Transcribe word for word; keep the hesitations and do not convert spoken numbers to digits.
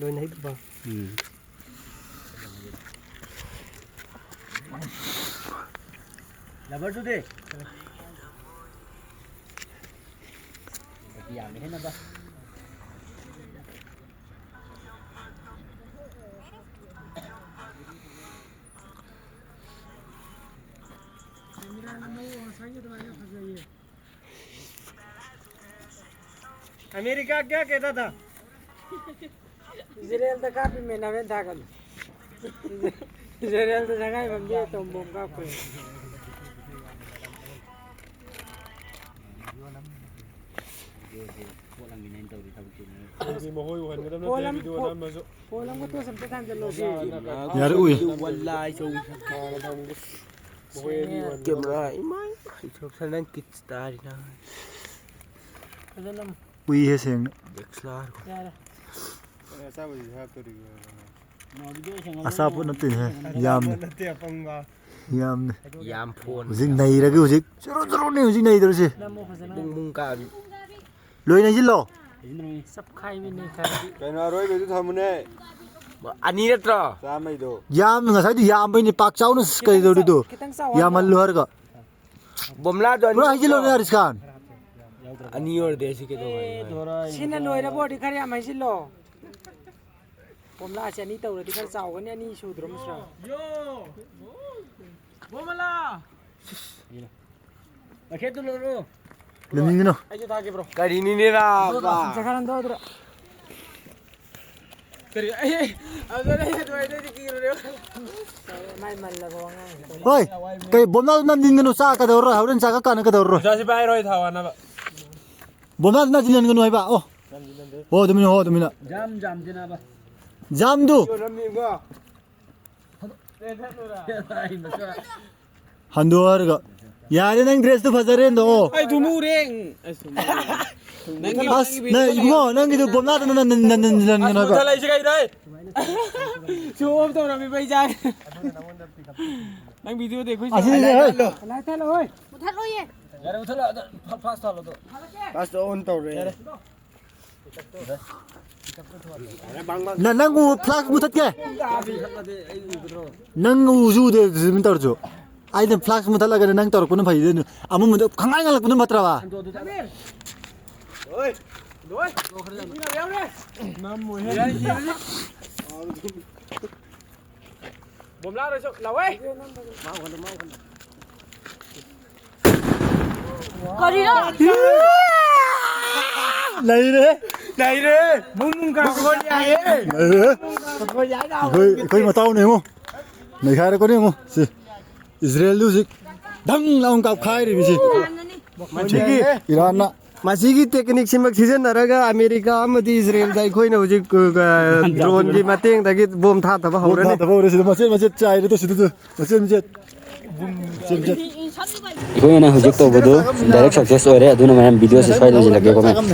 ꯂꯣꯏꯅ ꯍꯩꯗꯨꯕ꯫ ꯎꯝ꯫ ꯂꯕꯔꯗꯨꯗꯤ? ꯌꯥꯝꯃꯦ ꯍꯦꯟꯅꯕ꯫ ꯑꯃꯦꯔꯤꯀꯥ ꯀꯌꯥ ꯀꯦꯗ ꯊꯥ? ꯏꯖꯔꯦꯜꯗ ꯀꯥꯞꯄꯤꯃꯦ ꯅꯥꯕꯦꯟ ꯊꯥꯒꯅꯨ꯫ ꯏꯖꯔꯦꯜꯗ ꯁꯉꯥꯏ ꯐꯝꯗꯤ ꯑꯦꯇꯣꯝ ꯕꯣꯝ ꯀꯥꯞꯈ꯭ꯔꯦ꯫ ꯃꯈꯣꯏ ꯎꯍꯟꯒꯗꯕ ꯅꯠꯇꯦ, ꯄꯣꯂꯝ-, ꯚꯤꯗꯤꯑꯣ ꯄꯣ-, ꯅꯝꯃꯁꯨ꯫ ꯄꯣꯂꯝꯒ ꯇꯣꯁ ꯑꯝꯇ ꯊꯥꯡꯖꯜꯂꯣ ꯁꯤ꯫ ꯌꯥꯔꯦ, ꯎꯏ꯫ ꯋꯥꯂꯥꯏ ꯆꯧ꯫ ꯃꯈꯣꯏ ꯑꯅꯤ ꯎꯍꯟꯒꯗꯕ ꯀꯦꯃꯦꯔꯥ ꯅꯠꯇꯦ꯫ ꯏꯃꯥꯏ꯫ ꯏꯊꯣꯛꯁ ꯅꯪ ꯀꯤꯠꯁ ꯇꯥꯔꯤ ꯅꯪ꯫ ꯐꯖꯅ ꯎꯏꯍꯦ ꯁꯦꯡꯅ꯫ ꯗꯦꯛꯁꯂꯥꯔ꯫ ꯌꯥꯔꯦ꯫ ꯑꯆꯥꯄꯣꯠꯁꯤꯁꯨ ꯍꯥꯞꯇꯣꯔꯤꯕ꯫ ꯑꯆꯥꯄꯣꯠ ꯅꯠꯇꯦꯅꯦꯍꯦ, ꯌꯥꯝꯅ꯫ ꯅꯠꯇꯦ, ꯑꯄꯪꯕ꯫ ꯌꯥꯝꯅ꯫ ꯌꯥꯝ ꯐꯣꯟ꯫ ꯍꯧꯖꯤꯛ ꯅꯩꯔꯒꯦ ꯍꯧꯖꯤꯛ꯫ ꯖꯣꯔꯣ ꯖꯣꯔꯣꯅꯦ ꯍꯧꯖꯤꯛ ꯅꯩꯗꯧꯔꯤꯁꯦ꯫ ꯅꯝꯃꯣ ꯐꯖꯅ꯫ ꯕꯨꯡ ꯕꯨꯡ ꯀꯥꯕꯤ꯫ ꯂꯣꯏ ꯅꯩꯁꯤꯜꯂꯣ꯫ ꯆꯞꯈꯥꯏꯕꯤꯅꯦ ꯈꯔꯗꯤ꯫ ꯀꯩꯅꯣ ꯑꯔꯣꯏꯕꯩꯗꯨ ꯊꯝꯃꯨꯅꯦ꯫ ꯑꯅꯤ ꯅꯠꯇ꯭ꯔꯣ? ꯆꯥꯝꯃꯩꯗꯣ꯫ ꯌꯥꯝ ꯉꯁꯥꯏꯗꯤ ꯌꯥꯝꯕꯩꯅꯦ ꯄꯥꯛ ꯆꯥꯎꯅ ꯈꯤꯇꯪ ꯀꯩꯗꯧꯔꯤꯗꯣ꯫ ꯆꯥꯎ-, ꯈꯤꯇꯪ ꯆꯥꯎꯍꯜꯂꯣ꯫ ꯌꯥꯝꯍꯜꯂꯨ ꯍꯥꯏꯔꯒ꯫ ꯕꯣꯝꯂꯥꯗꯣ ꯑꯅꯤ ꯄꯨꯔꯥ ꯍꯩꯖꯤꯜꯂꯣꯅꯦ ꯅꯠꯇ꯭ꯔꯣ? ꯑꯥꯔꯤꯁ ꯈꯥꯟ꯫ ꯑꯅꯤ ꯑꯣꯏꯔꯗꯤ ꯑꯩꯁꯤ ꯀꯩꯗꯧ ꯍꯥꯏꯅꯣ? ꯁꯤꯅ ꯂꯣꯏꯔꯕ ꯑꯣꯏꯔꯗꯤ ꯈꯔ ꯌꯥꯝ ꯍꯩꯖꯤꯜꯂꯣ꯫ ꯕꯣꯝꯂꯥꯁꯦ ꯑꯅꯤ ꯇꯧꯔꯗꯤ ꯈꯔ ꯆꯥꯎꯒꯅꯤ, ꯑꯅꯤ ꯁꯨꯗ꯭ꯔꯣ ꯃꯁꯔꯥ? ꯌꯣ! ꯕꯣꯃꯂꯥ! ꯄꯥꯀꯦꯠꯇꯨ ꯂꯧꯔꯣ꯫ ꯂꯩꯅꯤꯡꯒꯅꯨ꯫ ꯑꯩꯁꯨ ꯊꯥꯒꯦ, ꯕ꯭ꯔꯣ꯫ ꯀꯔꯤꯅꯤꯅꯦ ꯅꯥꯕ? ꯆꯠꯈ꯭ꯔꯟꯗꯣ ꯑꯗꯨꯗ꯫ ꯀꯔꯤ? ꯑꯩ, ꯑꯗꯨꯗ ꯑꯩ ꯑꯗꯨꯋꯥꯏꯗꯩꯗꯤ ꯀꯤꯔꯨꯔꯦ꯫ ꯃꯥꯏ ꯃꯜꯂꯕ ꯋꯥꯉꯥꯡ꯫ ꯍꯣꯏ, ꯀꯩ ꯕꯣꯝꯅꯥꯗꯣ ꯅꯝꯅꯤꯡꯒꯅꯨ, ꯆꯥ ꯀꯩꯗꯧꯔꯔꯣꯏ, ꯍꯣꯔꯦꯟ ꯆꯥꯛꯀ ꯀꯥꯟꯅ ꯀꯩꯗꯧꯔꯔꯣꯏ꯫ ꯄꯩꯁꯥꯁꯤ ꯄꯥꯏꯔꯣꯏ, ꯊꯥꯎ ꯍꯥꯟꯅꯕ꯫ ꯕꯣꯝꯅꯥꯗꯣ ꯅꯝꯁꯤꯟꯍꯟꯒꯅꯨ ꯍꯥꯏꯕ꯫ ꯑꯣ꯫ ꯅꯝꯁꯤꯟꯍꯟꯗꯦ꯫ ꯑꯣ, ꯑꯗꯨꯃꯤꯅ, ꯑꯣ, ꯑꯗꯨꯃꯤꯅ꯫ ꯖꯥꯝ, ꯖꯥꯝꯁꯤꯅꯕ꯫ ꯖꯥꯝꯗꯨ꯫ ꯌꯣꯟꯂꯝꯃꯤꯕꯣ꯫ ꯍꯟꯗꯣꯛꯑꯣ ꯍꯥꯏꯔꯒ꯫ ꯌꯥꯔꯦ, ꯅꯪ ꯗ꯭ꯔꯦꯁꯇꯨ ꯐꯖꯔꯦ, ꯍꯟꯗꯣꯛꯑꯣ꯫ ꯑꯩ ꯊꯨꯝꯃꯨꯔꯦ꯫ ꯑꯁ, ꯊꯨꯝꯃꯨꯔꯦ꯫ ꯅꯪꯒꯤ, ꯑꯁ, ꯅꯪꯒꯤ ꯅꯪ, ꯏꯕꯨꯡꯉꯣ, ꯅꯪꯒꯤꯗꯨ ꯕꯣꯝꯅꯥꯗ ꯅꯪ, ꯅꯪ, ꯅꯪ, ꯅꯪ, ꯅꯪ, ꯑꯁ, ꯅꯪ, ꯃꯨꯊꯠꯂꯛꯏꯁꯦ ꯀꯩꯅꯣ, ꯍꯩ? ꯁꯣ ꯑꯣꯐ ꯇꯧꯔꯝꯃꯤꯕ ꯑꯩ ꯆꯥꯒꯦ꯫ ꯅꯪ ꯚꯤꯗꯤꯑꯣꯗꯤ ꯑꯩꯈꯣꯏ ꯑꯁꯤꯗꯤ, ꯆꯥꯒꯦ꯫ ꯍꯩ꯫ ꯂꯥꯏꯠ ꯊꯥꯜꯂꯣ, ꯍꯣꯏ꯫ ꯃꯨꯊꯠꯂꯣꯏꯌꯦ꯫ ꯌꯥꯔꯦ, ꯃꯨꯊꯠꯂꯣ꯫ ꯑꯗꯣ ꯐꯥ-, ꯐꯥꯁ ꯊꯥꯜꯂꯣ ꯑꯗꯣ꯫ ꯐꯥꯁ ꯑꯣꯟ ꯇꯧꯔꯦ꯫ ꯌꯥꯔꯦ꯫ ꯅ-, ꯅꯪ ꯎ-, ꯐ꯭ꯂꯥꯛꯁ ꯃꯨꯊꯠꯀꯦ꯫ ꯅꯪ ꯎꯁꯨ ꯎꯗꯦ ꯑꯗꯨꯃꯥꯏꯅ ꯇꯧꯔꯁꯨ꯫ ꯑꯩꯅ ꯐ꯭ꯂꯥꯛꯁ ꯃꯨꯊꯠꯂꯒꯅ ꯅꯪ ꯇꯧꯔꯛꯄꯅ ꯐꯩ꯫ ꯑꯗꯨꯅ ꯑꯃꯨꯟꯕꯗꯣ ꯈꯪꯉꯥꯏ ꯉꯥꯜꯂꯛꯄꯅ ꯐꯠꯇ꯭ꯔꯕ? ꯕꯣꯝꯂꯥꯔꯁꯨ ꯂꯥꯎꯋꯦ꯫ ꯀꯔꯤꯅꯣ? ꯂꯩꯔꯦ꯫ ꯂꯩꯔꯦ꯫ ꯕꯨꯡ ꯕꯨꯡ ꯀꯥꯎꯈꯠꯂꯦ ꯍꯥꯏꯌꯦ꯫ ꯂꯩꯔꯦ꯫ ꯑꯩꯈꯣꯏ, ꯑꯩꯈꯣꯏ ꯃꯇꯥꯎꯅꯦ ꯌꯦꯡꯉꯣ꯫ ꯅꯩꯈꯥꯏꯔꯛꯀꯅꯤ ꯌꯦꯡꯉꯣ꯫ ꯁꯤ ꯏꯖꯔꯦꯜꯗꯤ ꯍꯧꯖꯤꯛ ꯙꯪ ꯂꯥꯎꯅ ꯀꯥꯞꯈꯥꯏꯔꯤꯕꯁꯤ꯫ ꯃꯁꯤꯒꯤ ꯏꯔꯥꯟꯅ꯫ ꯃꯁꯤꯒꯤ ꯇꯦꯛꯅꯤꯛꯁꯤꯃꯛ ꯁꯤꯖꯤꯟꯅꯔꯒ ꯑꯃꯦꯔꯤꯀꯥ ꯑꯃꯗꯤ ꯏꯖꯔꯦꯜꯗ ꯑꯩꯈꯣꯏꯅ ꯍꯧꯖꯤꯛ, ꯑ, ꯗ꯭ꯔꯣꯟꯒꯤ ꯃꯇꯦꯡꯗꯒꯤ ꯕꯣꯝ ꯊꯥꯗꯕ ꯕꯣꯝ ꯍꯧꯔꯅꯤ꯫ ꯊꯥꯗꯕ ꯍꯧꯔꯦ꯫ ꯁꯤꯗ ꯃꯆꯦꯠ ꯃꯆꯦꯠ ꯆꯥꯏꯔꯦ꯫ ꯇꯨ ꯁꯤꯗ ꯇꯨ꯫ ꯃꯆꯦꯠ ꯃꯆꯦꯠ꯫ ꯃꯆꯦꯠ ꯃꯆꯦꯠ꯫ ꯑꯩꯈꯣꯏꯅ ꯍꯧꯖꯤꯛ ꯇꯧꯕꯗꯨ ꯗꯥꯏꯔꯦꯛ ꯁꯛꯁꯦꯁ ꯑꯣꯏꯔꯦ꯫ ꯑꯗꯨꯅ ꯃꯌꯥꯝ ꯚꯤꯗꯤꯑꯣꯁꯦ ꯁ꯭ꯋꯥꯏꯗ ꯂꯣꯏꯁꯤꯜꯂꯒꯦꯀꯣ, ꯃꯌꯥꯝ꯫